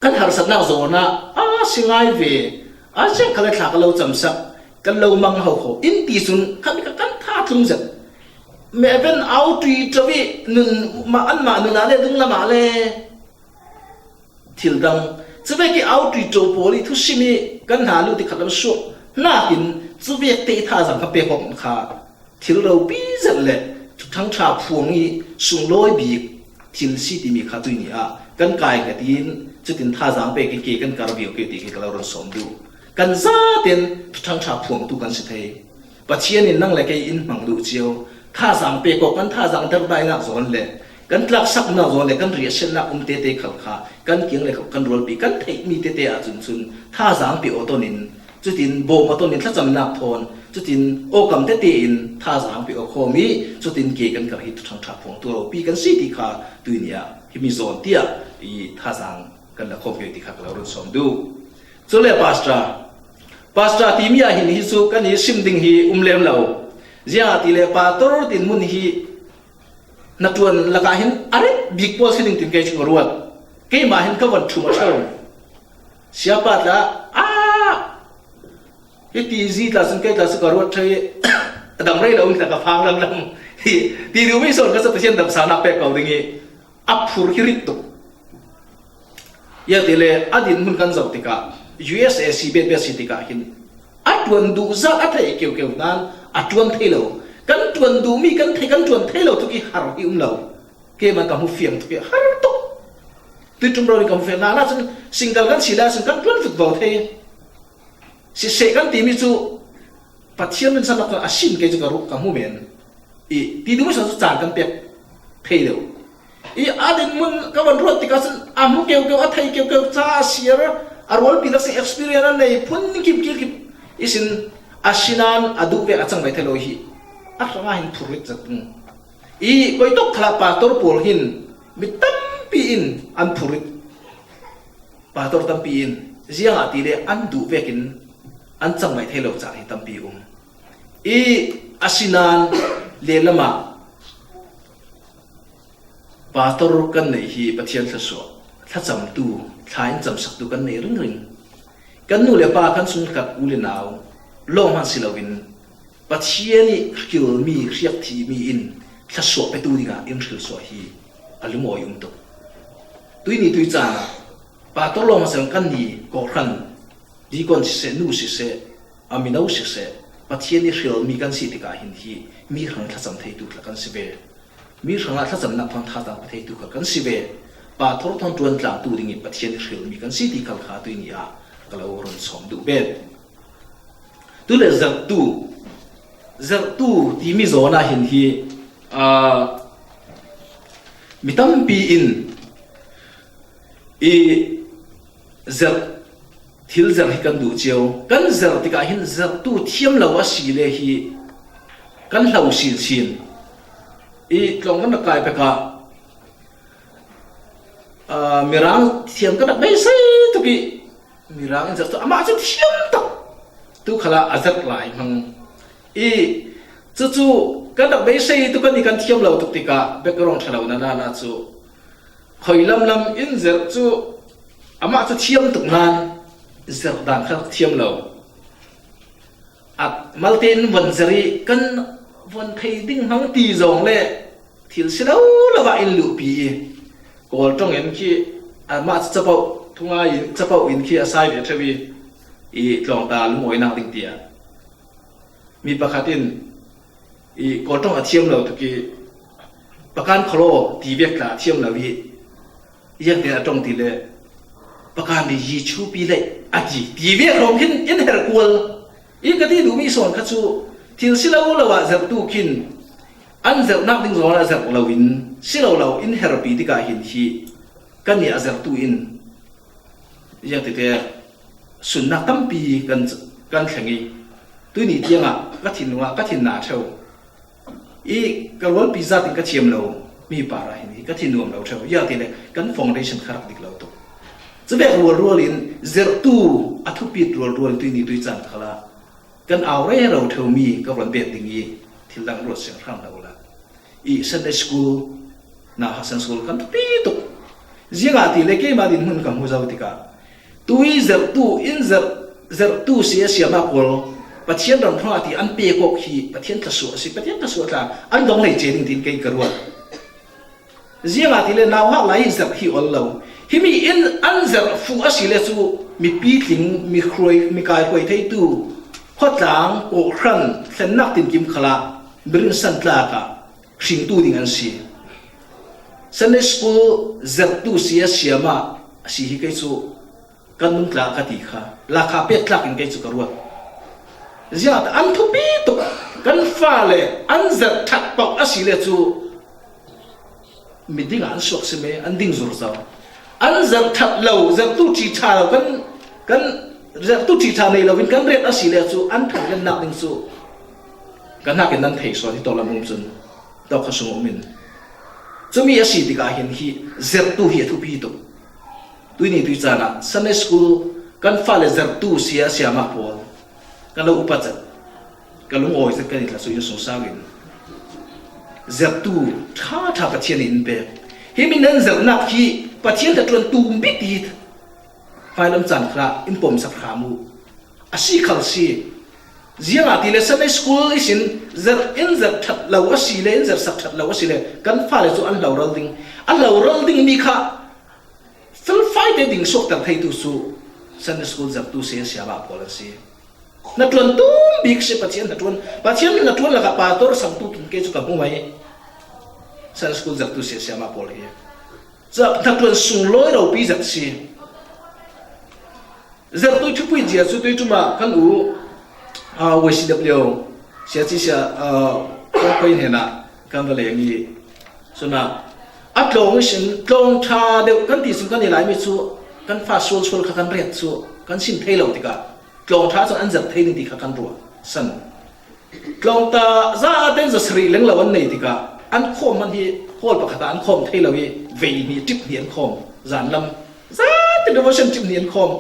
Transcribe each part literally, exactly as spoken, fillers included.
Kan harsatnak zawnah a si ngai ve, a ziang kha le thla ka lo camsak, kan lo mang ho kho in ti cun khan ka kan tha tlung zet. Mehven au tui co i nun mah, anmah nun ah le dunglam ah le thil dang. Cuvek i au tui co pawl i thusim i kan hna lu ti khat lo suak nakin cuvek te i thazaang ka pek awk kha thil ropi zet le thuthang ṭha phuang i sunglawi bik thil si timi kha tui ni ah kan kai ngat in, cutin thazaang pek i ke kan kar viau ke ti khi ka lo run sawm duh. Kan zaten thuthang ṭha phuangtu kan si thei. Pathian in nang le kei in hmang duh cio. Thazaang pek awk kan thazaang derdainak zawn le kan tlaksaknak zawn le kan riahsiatnak um tete khal kha kan kiang le kan rualpi kan theihmi tete ahcun cun thazaang pe aw ton in, cutin bawm aw ton in thlacamnak thawn, cutin awkam tete in thazaang pe aw khawm i, cutin ke kan kar hi thuthang ṭha phuangtu ropi kan si ti kha tui ni ah himi zawn tiah i thazaang kan la khawm ke ti kha ka lo run sawm duh. Cule pastor, pastor timi ah hin hi cu kan i sim ding hi um lem lo. Ziangahtile pastor tin hmun hi hnaṭuan lakah hin a ret bik pawl si ding tin kei cu ka ruat. Keimah hin ka von ṭhum a ṭheu. Siapa tla, ah, hiti zi tla cun kei tla cu ka ruat ṭheu i a dang rei lo in tla ka phang lamlam. Hi, ti duhmi sawn ka cu Pathian damsaknak pek ko ding i a phur hi rit tuk. Ziangahtile a dinhmun kan zoh tikah U S A si bet bet si tikah hin a ṭuan duh zat a theih keukeu nan a ṭuan thei lo. Kan ṭuan duhmi kan theih, kan ṭuan thei lo tuk i har hi um lo. Keimah ka hmu fiang tuk i har tuk. Tuiṭum rori ka hmu fiang. Hlanah cun single kan si lai cun kan ṭuan fik vo thei. Siseh kan timi cu Pathian rinsannak kha a sin kei cu ka ruh ka hmu men. I ti duhmi sawn cu caan kan pek thei lo. I a dinhmun ka van ruat tikah cun a hmu keukeu, a thei keukeu ca a siar, a rualpi lak sin experience an nei phun kim kil kim. Isin a sinan a duh ve a cang ve thei lo hi a hrangah hin phurrit zat. I koitok khalah pastor pawl hin mi tampi in an phurrit. Pastor tampi in ziangahtile an duh vekin an cangmai thei lo caah hi tampi um. I asinan lehlamah pastor kan neih hi Pathian thluasuah thlacamtu, thla in camsaktu kan neih ringring. Kan nu le pa kan sungkhat u le nau lawng hman si loin Pathian i hrilmi, hriakthimi in thlasuah petu dingah in hrilsuah hi a lungawi um tuk. Tuini tuicaan ah pastor lawng hman si loin kan ni kawhhran, dikon siseh, nu siseh, a mino siseh, Pathian i hrilmi kan si tikah hin hi mi hrang thlacam theitu tla kan si ve. Mi hrangah thlacamnak thawn thazaang pe theitu kha kan si ve. Pastor thawn ṭuan tlangtu dingin Pathian i hrilmi kan si ti khal kha tuini ah ka lo run sawm duh bet. Tule zerhtu, zerhtu timi zawn ah hin hi, aa, mi tampi in i zerh, thil zerh hi kan duh cio. Kan zerh tikah hin zerhtu thiam lo a si le hi kan hlo sinsin. I tlawng kan rak kai pek ah, aa, Mirang thiam kan rak beisei tuk i Mirang in zerh cu amah cu thiam tak tu khalah a zerh lai hmang. I cucu kan rak beisei tuk kan i kan thiam lo tuk tikah background ṭha lo nan ah cu khoi lamlam in zerh cu amah cu thiam tuk nan zerh dan kha thiam lo. A malte in von zerh i kan von thei ding hmang ti zong le thil si lo lo ah in luhpi i Kawl ṭong in khi amah cu capoh thungai in capoh in khi a sai ve ṭheu i, i tlawngta lungawinak ding tiah mi pakhat in i Kawl ṭong a thiam lo tuk i Pakan kholo ti vek tla a thiam lo i ziangtin a ṭong ti le Pakan ri yi chu pi le a ti ti vek hrawng khin in her kual i ka ti duhmi sawn kha cu thil si lo lo ah zerhtu khin an zerhnak ding zawn ah zerh loin si lo lo in herpi tikah hin hi kan i a zerhtu in ziangtite sunnak tampi kan, kan thleng i tuini tiangah ka thinlung ah ka thin na ṭheu. I ka rualpi zat in ka thiam lo mi par ah hin hi ka thin nuam lo ṭheu. Ziangtile kan foundation kha rak dik lo tuk. Cuvek rualrual in zerhtu a thupit rualrual in tuini tuicaan khalah kan au rero ṭheu mi ka ruan bet ding i thil dang ruat siang hram lo la. I Sunday school, nauhak Sunday school kan thupi tuk. Ziangahtile keimah dinhmun ka hmu zo tikah, tui zerhtu, in zerh, zerhtu sia siamah pawl Pathian ram hrawng ah ti an pek awk hi Pathian thluasuah a si, Pathian thluasuah tla an dong hlei che ding tiin kei ka ruat. Ziangahtile nauhak lai hi zerh hi ol lo. Himi in an zerh fuh a si le cu mipi tling, mi hruai, mi kaihruai theitu, khuatlang, kawhhran, thlennak tinkim khalah mi rinsan tlak ah hringtu ding an si. Sunday school zerhtu sia siamah a si hi kei cu kan nung tla ka ti kha, lakha pek tlakin kei cu ka ruat. Ziah an thupi tuk, kan fale an zerh that paoh a si le cu mi dingah an suak si me, an ding zur zo. An zerh that lo, zerhtu ṭhi ṭha lo, kan, kan zerhtu ṭhi ṭha nei loin kan riat a si le cu an thanglennak ding cu kan hnakin nan thei sawn hi tawlam um cun tawkha sung um in. Cumi a si tikah hin hi zerhtu hi a thupi tuk. Tuini tui caan ah Sunday school kan fale zerhtu sia siamah pawl ka lo upat zet, ka lungawi zet kan i thluasuah in sungsau in zerhtu ṭha ṭha Pathian in in pek. Himi nan zerhnak hi Pathian hnaṭuan tum bik ti hmailam caan khalah in pomsak hram uh. A si khal si. Ziangahtile Sunday school ihsin zerh, in zerh ṭhat lo a si le, in zerhsak ṭhat lo a si le kan fale cu an hloral ding. A hloral dingmi kha felfai te ding suakter theitu cu Sunday school zerhtu sia siamah pawl an si. Hnaṭuan tum bik si, Pathian hnaṭuan, Pathian hnaṭuan lakah pastor sangtu tum kei cu ka hmu mai. Sunday school zerhtu sia siamah pawl hi cu hnaṭuan sunglawi ropi zet si. Zerhtu thupuit zia cu tuiṭum ah kan u, aa, Y C W, siaci sia, aa, Kawngpei hnenah kan va leng i, cunah a tlawng ihsin tlawng ṭha deuh kan ti cun kan i laimi cu kan fa sualsual kha kan riat cu kan sim thei lo tikah tlawng ṭha cun an zerh thei ding ti kha kan ruahsan. Tlawngta za ah ten zasarih leng lo an nei tikah an khawm hman hi hall pakhat ah an khawm thei lo i vei hnih, ṭip hnih an khawm, zanlam za te devotion ṭip hnih an khawm.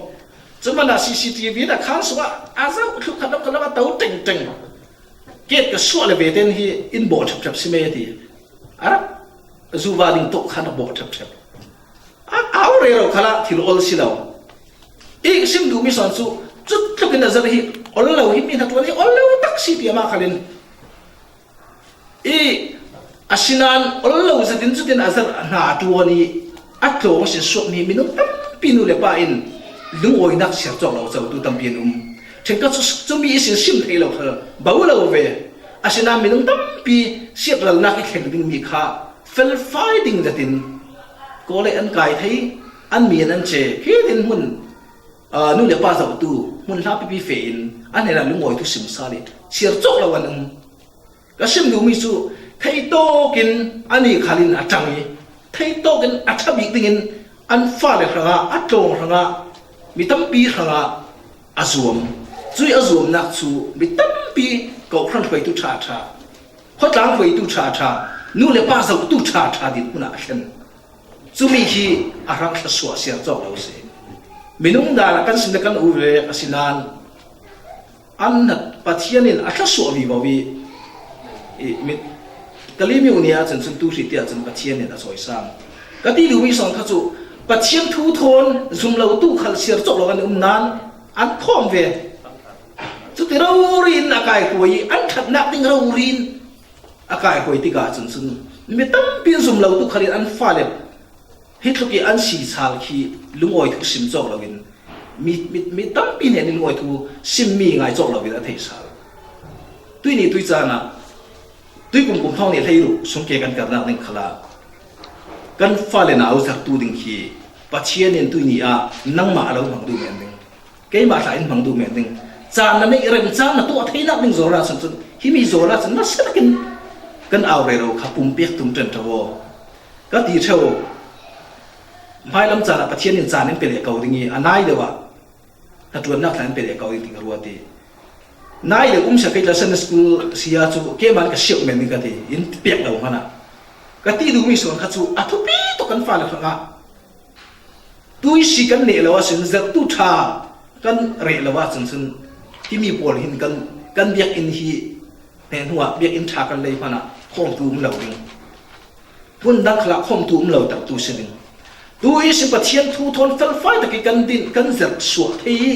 Cu hmanah C C T V in a khan sungah a zoh thluh khat lam khat lam a to ṭengṭeng. Ket ka suah le ve ten hi in bawh ṭhepṭhep si me a ti. A rak zuva ding tawh khan a bawh ṭhepṭhep. A au rero khalah thil ol si lo. I sim duhmi sawn cu cutlukin a zat hi ol lo, himi hnaṭuan hi ol lo tak si ti amah khalin. I asinain ol lo zetin cutin a zat hna a ṭuan i a tlawng a sin suakmi minung tampi nu le pa in lungawinak siar cawk lo cotu tampi an um. Ṭhenkhat cu cumi ihsin sim thei lo kha bo lo ve. Asinain minung tampi siatralnak i thleng dingmi kha felfai ding zetin kawlei an kai thei, an mi an an ce. Hi dinhmun, aa, nu le pa zohtu hmun hla pipi fe in an hnenah lungawi thu sim sal i siar cawk lo an um. Ka sim duhmi cu theitawkin anih khalin a ṭang i theitawkin a ṭha bik dingin an fale hrangah, a tlawng hrangah, mi tampi hrangah a zuam. Cui a zuamnak cu mi tampi kawhhran hruaitu ṭha ṭha, khuatlang hruaitu ṭha ṭha, nu le pa zohtu ṭha ṭha dinhmun ah a thlen. Cumi hi a hrang thluasuah siar cawk lo si. Minung dan ah kan sim le kan u ve asinain an hnat Pathian in a thluasuah vivo i, i, mi, Kali mi u ni ahcun cun tu hri tiah cun Pathian in a cawisang. Ka ti duhmi sawn kha cu Pathian thu thawn zum lotu khal siar cawk lo an um nain an khawm ve. Cuti rori in a kaihruai i an ṭhatnak ding rori in a kaihruai tikah cun cun mi tampi in zum lotu khal in an fale hi tluk i an si sal khi lungawi thu sim cawk loin mi, mi, mi tampi hnen in lungawi thu simmi ngai cawk loin a thei sal. Tuini tui caan ah tuikum kum thawng nih hleiruk sungke kan karnak ding khalah kan fale nau zerhtu ding khi Pathian in tuini ah nangmah a lo hmang duh men ding. Keimah hla in hmang duh men ding. Caan na neih rem caan na tuah theinak ding zawn ahcun cun himi zawn ahcun nasa takin kan au rero kha pumpiak tum ṭenṭo aw. Ka ti ṭheo. Hmailam caan ah Pathian in caan in pe leh ko ding i a nai deuh ah hnaṭuannak hla in pe leh ko ding ti ka ruat i nai deuh um sia kei tla Sunday school sia cu keimah in ka siauh men ding ka ti in piak lo hmanh ah ka ti duhmi sawn kha cu a thupi tuk kan fale hrangah Tuisi kan neh lo ahcun zerhtu ṭha kan reh lo ahcun cun himi pawl hin kan, kan biakinn hi hnen hnuah biakinn ṭha kan lei hmanh ah khawmtu um lo ding. Hmun dang khalah khawmtu um lo tertu si ding. Tu i sin Pathian thu thawn felfai tak i kan din, kan zerh suah thei i,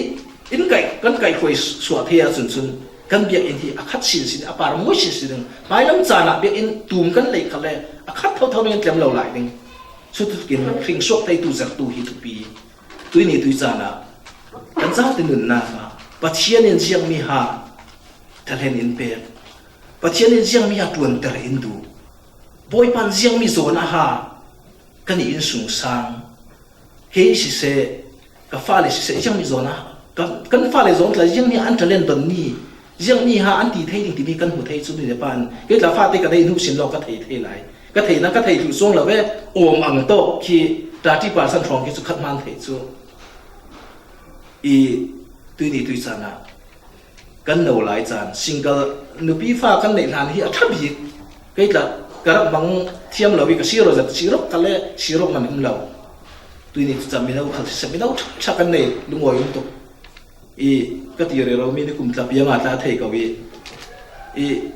in kaih, kan kaihhruai suah thei ahcun cun kan biakinn hi a khat sinsin, a par mawi sinsin ding. Hmailam caan ah biakinn tum kan lei kha le a khat thotho ning in tlem lo lai ding. Cutukin hring suak theitu zerhtu hi thupi. Tuini tui caan ah kan zaute nunnak ah Pathian in ziangmi ha thalen in pek, Pathian in ziangmi ha ṭuanter in duh, Bawipa in ziangmi zawn a ha kan i innsungsang. Kei siseh, ka fale siseh, ziangmi zawn a, ka, kan fale zawn tla ziangmi an ṭalen don ni, ziangmi ha an ti thei ding timi kan hmu thei cu ni le pan. Kei tla fate ka dei hnu sin lawng ka thei thei lai. Ka theihnak ka thei thluh suang lo ve, awm ang tawk khi ṭaṭi parsan hrawng khi cu khat hmaan thei cu. I tuini tui caan ah kan no lai caan, single nupi fa kan neih hlan hi a ṭha bik. Kei tla ka rak bang thiam lo i ka siro zat siro ka le siro man um lo. Tuini cu cam mino khal siseh, mino ṭha ṭha kan nei, lungawi um tuk. I ka ti rero mi nikum tla piang a tla thei ko i, i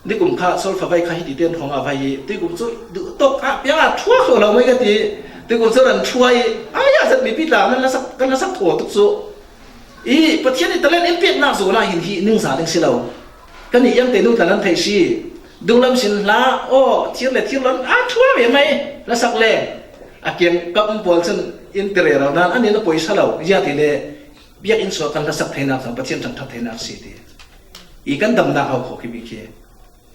nikum kha solfa vai kha hi ti ten hrawng a vai i, tuikum cu duh tawk ah piang a ṭhuak lo lo mai ka ti. Tuikum cu ran ṭhuai i, ai a zat mipi tla nan lasak, kan lasak thaw tuk cu. I Pathian i talent in peknak zawn ah hin hi ningza ding si lo. Kan i iang te nu tla nan thei si. Dunglam sin hla, aw, thir le thir lon a ṭhuai ve mai, lasak le a kiang kap pawl cun in ti rero nan an in a poisa lo. Ziah ti le biakinn sual kan lasak theinak zong Pathian ṭhangṭhat theinak si ti. I kan damnak hau khawh khi bik hi.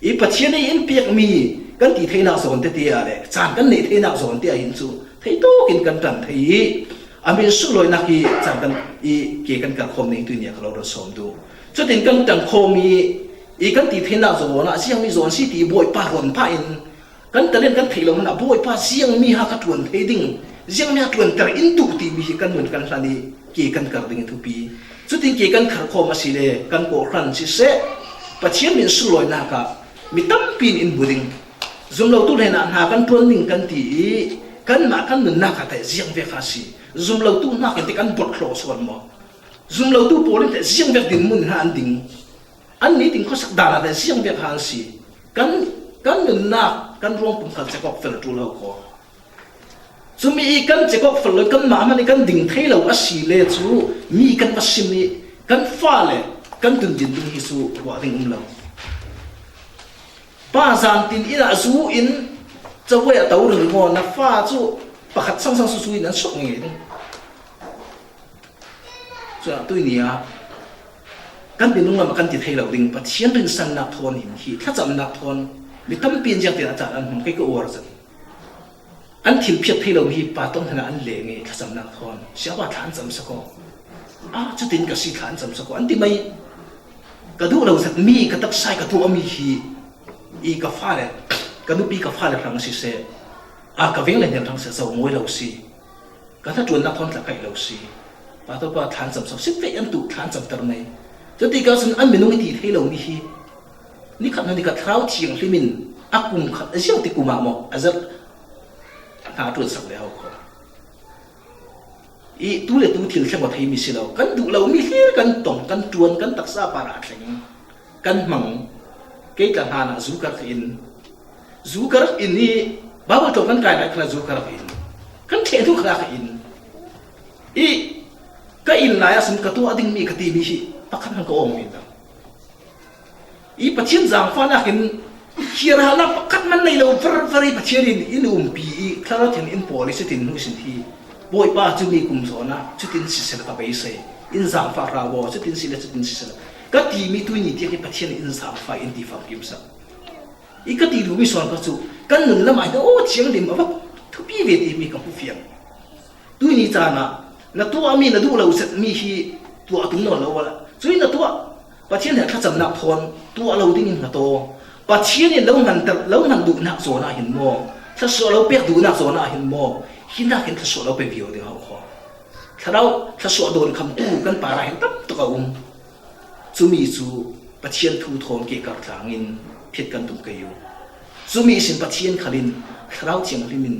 I Pathian i in piakmi kan ti theinak zawn tete ah le caan kan neih theinak zawn te ah hin cu thei tawk in kan ṭan thei i a min sunlawinak hi caan kan i ke kan karkhawm ning tuini a ka lo run sawm duh. Cutin kan ṭangkhawm i, i kan ti theinak zawn ah ziangmi zawn si ti Bawipa ruan pah in kan talent kan theih lo hmanh ah Bawipa ziangmi ha ka ṭuan thei ding, ziangmi ha ṭuanter in duh timi hi kan nun kan hlan i ke kan kar ding in thupi. Cutin ke kan kharkhawm a si le kan kawhhran siseh, Pathian min sunlawinak ah mi tampi in in hmu ding. Zumlotu hlen ah hna kan ṭuan ding kan ti i kanmah kan nunnak ah teh ziangvek a si. Zumlotu hnakin te kan bawrh hlawh sual maw? Zumlotu pawl in teh ziangvek dinhmun hna an ding. An nitin khuasak dan ah teh ziangvek a an si. Kan, kan nunnak kan ruang pumkhat cekawk fel ṭul ho kho. Cumi i kan cekawk fel lo, kanmah hmanh i kan ding thei lo a si le cu mi kan va sim i kan fale kan dundin ding hi cu ruah ding um lo. Pa zan tin inn ah zu in cabuai a to ringring aw, na fa cu pakhat sangsang susu in an suak ngei ding. Cun tuini ah kan minung lam a kan ti thei lo ding Pathian rinsannak thawn hin hi thlacamnak thawn mi tampi in ziangtin a caan an hmang kei ka uar zet. An thil phiat thei lo hi pa tong hna an leng i thlacamnak thawn siapa thla an cam sak aw. Ah, cutin ka si thla an cam sak aw an ti mai. Ka duh lo zet mi ka taksa i ka tuah mi hi i ka fale, ka nupi ka fale hrang siseh, a ka veng le hnen hrang siseh, zo mawi lo si. Ka hnaṭuannak thawn tla kaih lo si. Pa topa thla an cam sak, si ve an tuh thla an camter mai. Cuti ka cun an minung i ti thei lo mi hi nikhat hnu nikhat Thlarau Thianghlim in a kum khat a ziang ti kum ah maw a zat hna ṭuan sak le ho kho. I tu le tu thil thleng aw thei mi si lo. Kan duh lo mi hlir kan tong, kan ṭuan, kan taksa par ah thleng. Kan hmang, kei tla hlan ah zu ka rak in, zu ka rak in i Baibal ṭawng kan kai lai khan zu ka rak in, kan ṭheh hnu kha ka in i ka in lai ah sun ka tuah ding mi ka ti mi hi pakhat hmanh ka awng men lo. I Pathian zaangfahnak in kir halnak pakhat man nei lo verver i Pathian in in umpi i Thlarau Thiang in pawl i sitin hnu sin hi Bawipa cu nikum zawn ah cutin siseh ka beisei, in zaangfah hra aw, cutin si le cutin siseh ka timi tuini tiang hi Pathian in zaangfah in ti famkim sak. I ka ti duhmi sawn kha cu kan nun lam ai dah aw thianghlim a va thupi ve timi ka hmu fiang. Tuini caan ah na tuahmi na duh lo zetmi hi tuah tung nawn lo awla cui na tuah Pathian he thlacamnak thawn tuah lo dingin na taw. Pathian in lo nganter, lo ngan duhnak zawn ah hin maw, thlasuah lo pek duhnak zawn ah hin maw, hinnak hin thlasuah lo pe viau ding ho kho. Thlarau thlasuah dawn khamtu kan parah hin tam tuk a um. Cumi cu Pathian thu thawn ke kar tlangin phit kan tum kei u. Cumi sin Pathian khalin Thlarau Thianghlim in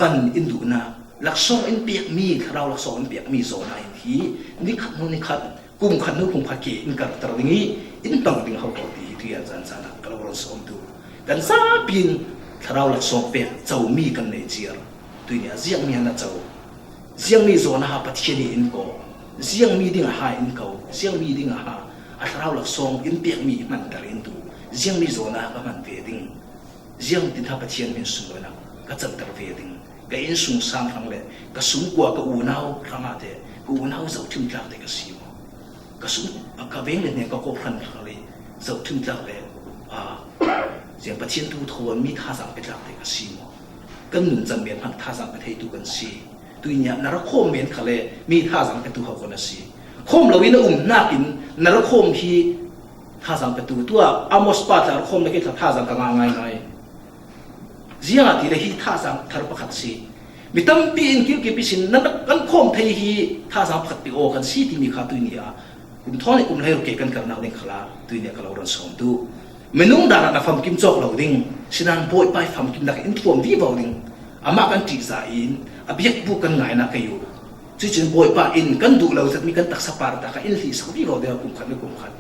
pan in duhnak, laksawng in pekmi, Thlarau laksawng in pekmi zawn ah hin hi nikhat hnu nikhat, kum khat hnu kum khat ke in karter ding i in pang ding ho ko ti hi tuian zan caan ah ka lo run sawm tu. Kan zapi in Thlarau laksawng pek comi kan nei ciar. Tuini a ziangmi a na co, ziangmi zawn a ha Pathian in in ko, ziangmi ding a ha in ko, ziangmi ding a ha a thlarau laksawng in piakmi i hmanter in duh, ziangmi zawn a ka hman ve ding, ziangtin ha Pathian min sung lo in a ka canter ve ding, ka innsung sang hrang le ka sungkua ka unau hrang a te, ka unau zohthim tlak te ka si maw? Ka sung, ka veng le hne ka kawhhran hrang le zohthim tlak le, a, ziang Pathian thu thawn mi thazaang pe tlak te ka si maw? Kan nuncan men hmanh thazaang pe theitu kan si. Tuini ah na rakhawm men kha le mi thazaang petu ho ko na si. Khawm lo in a um nakin na rakhawm hi thazaang petu. Tua Amos pa tla rakhawm na kei tla thazaang ka ngah ngaingai. Ziangahtile hi thazaang thar pakhat si. Mi tampi in kilkip ihsin na kan khawm thei hi thazaang pakhat pi aw kan si timi kha tuini ah kum thawn i kum hlei ruk ke kan karnak ding khala tuini ah ka lo ron sawm duh. Minung dan ah na famkim cawk lo ding, sinan Bawipa i famkimnak in thuam vivo ding. Amah kan ṭihzah in a biakbuk kan ngainak kei uh. Cuicun Bawipa in kan duh lo zetmi kan taksa parta kha in hlihsak vivo ding a kum khat le kum khat.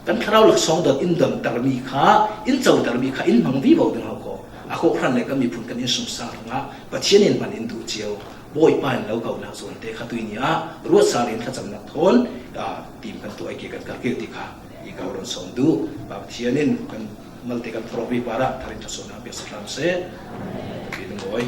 Kan thlarau laksawng don in dontermi kha, in cotermi kha in hmang vivo ding ho ko. A kawhhran le kan miphun kan innsungsang hrangah Pathian in hman in duh cio. Bawipa in lo konak zawnte kha tuini ah ruat sal in thlacamnak thawn, ah, tim kan tuah i ke kan karkir ti kha i ka ron sawm duh. Pathian in kan malte kan thawhpi parah thar in thluasuahnak piaksak hram seh. Pi dungoi.